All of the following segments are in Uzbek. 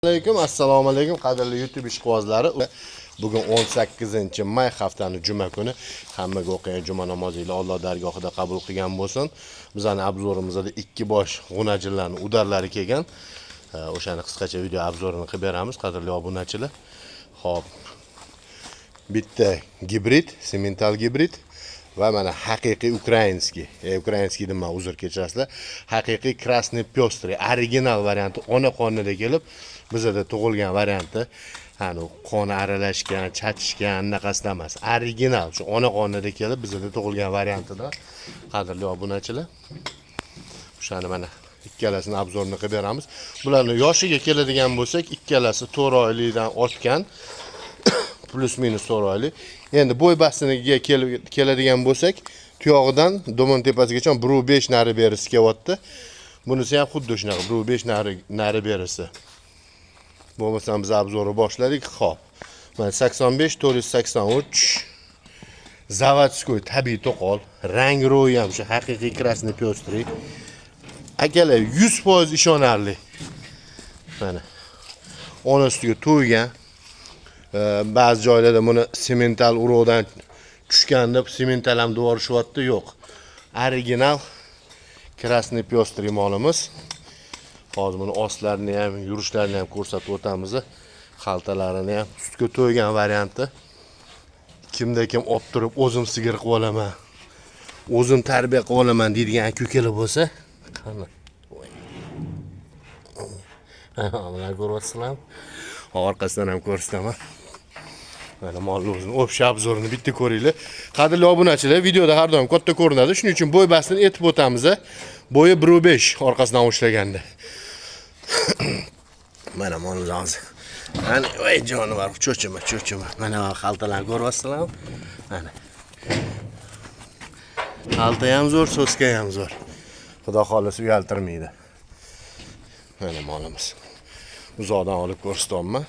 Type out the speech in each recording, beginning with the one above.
Alaykum, assalomu alaykum, qadrli YouTube ishqibozlari. Bugun 18-may, haftani juma kuni. Hammaga o'qigan juma namozinglar Alloh dargohida qabul qilgan bo'lsin. Bizani обзор imizda ikki bosh g'unajillarning удар lari kelgan. O'shani qisqacha video обзор ini qilib beramiz, qadrli obunachilar. Xo'p. Bitta gibrid, semental gibrid va mana haqiqiy украинский. Украинский deyman, uzr, kechirasizlar. Haqiqiy красный пестрый, original varianti, ona qonida kelib bizada tug'ilgan varianti. Hani qoni aralashgan, chatishgan anaqasidan emas. Original, shu ona qonida kelib bizada tug'ilgan variantida, qadrli obunachilar. O'shani mana ikkalasini обзор ini qilib beramiz. Bularni yoshiga keladigan bo'lsak, ikkalasi 4 oylikdan ortgan. Плюс минус 4 oylik. Endi bo'y bastiniga keladigan bo'lsak, tuyog'idan domon tepasigacha 1.5 nari berisi kelyapti. Bunisi ham xuddi shunaqa 1.5 nari berisi. Bo'lmasam biz обзор ni boshladik. Xo'p. Mana 85 483, заводской, tabiiy to'qol, rang ro'yi ham shu haqiqiy красный пестрый. Akalar, 100% ishonarli. Mana. Ona sutiga to'ygan. Ba'zi joylarda buni semental urug'dan tushgan deb semental ham yuborishyapti, yo'q. Original красный пестрый molimiz. Hozir buni ostlarini ham, yurishlarini ham ko'rsatib o'tamiz. Xaltalarini ham, sutga to'ygan varianti. Kimda kim olib turib, o'zim sigir qilib olaman, o'zim tarbiya qilib olaman deydigan aka ukalar bo'lsa, qani. Mana, ko'ryapsizlarmi? Orqasidan ham ko'rsataman. Mana molni o'zini общий обзор ini bitta ko'ringlar. Qadrli obunachilar, videoda har doim katta ko'rinadi. Shuning uchun bo'y bastini aytib o'tamiz. Bo'yi 1.5 orqasidan ushlaganda. Mana molimiz hozir. Ana, voy jonivor, cho'chima, cho'chima. Mana xaltalarni ko'ryapsizlarmi? Mana. Xalta ham zo'r, соска ham zo'r. Xudo xohlasa, uyaltirmaydi. Mana molimiz. Uzoqdan olib ko'rsatyapman.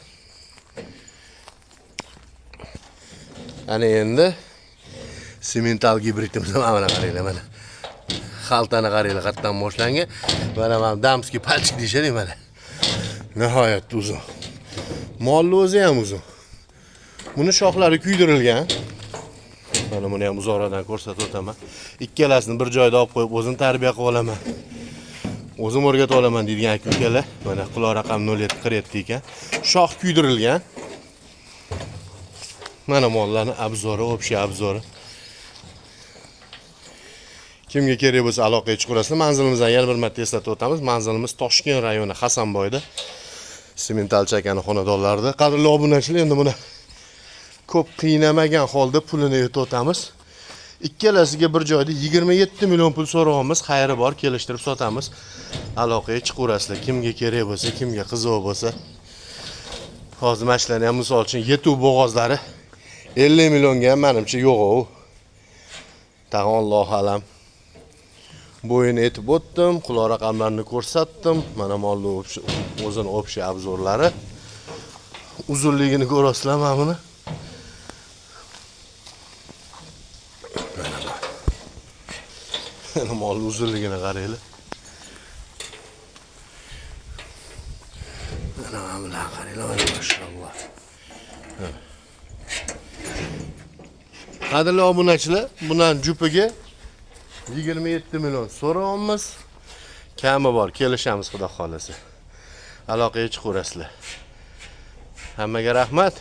Ana endi semental gibridimiz, mana qaranglar, mana. Xaltani qaranglar, qayerdan boshlangan. Mana дамский пальчик deyishadi, mana. Nihoyatda uzun. Molni o'zi ham uzun. Buni shoxlari kuydirilgan. Mana buni ham uzoqroqdan ko'rsatib o'taman. Ikkalasini bir joyda olib qo'yib, o'zim tarbiya qilib olaman, o'zim o'rgatib olaman deydigan aka ukalar. Mana quloq raqam 0747 ekan. Shox kuydirilgan. Mana mollarni обзор i, общий обзор i. Kimga kerak bo'lsa, aloqaga chiqaverasizlar. Manzilimizni yana bir marta eslatib o'tamiz. Manzilimiz Toshkent rayoni, Hasanboyda. Semental chakani xonadonlarida. Qadrli obunachilar, endi buni ko'p qiynamagan holda pulini aytib o'tamiz. Ikkalasiga bir joyda 27 million pul so'rayapmiz. Xayri bor, kelishtirib sotamiz. Aloqaga chiqaverasizlar. Kimga kerak bo'lsa, kimga qiziq bo'lsa. Hozir mana shularni ham, misol uchun, yetuv bo'g'ozlari 50 millionga ham menimcha yo'q u. Tag'in Allohu alam. Bo'yini aytib o'tdim, quloq raqamlarini ko'rsatdim. Mana molni o'zini общий обзор lari. Uzunligini ko'rasizlar mana buni. Mana molni uzunligini qaranglar. Mana bular qaranglar, mana mashalloh. Qadrli obunachilar, bundan jupiga 27 million so'rayapmiz. Kami bor, kelishamiz xudo xolasa. Aloqaga chiqaverasizlar. Hammaga rahmat.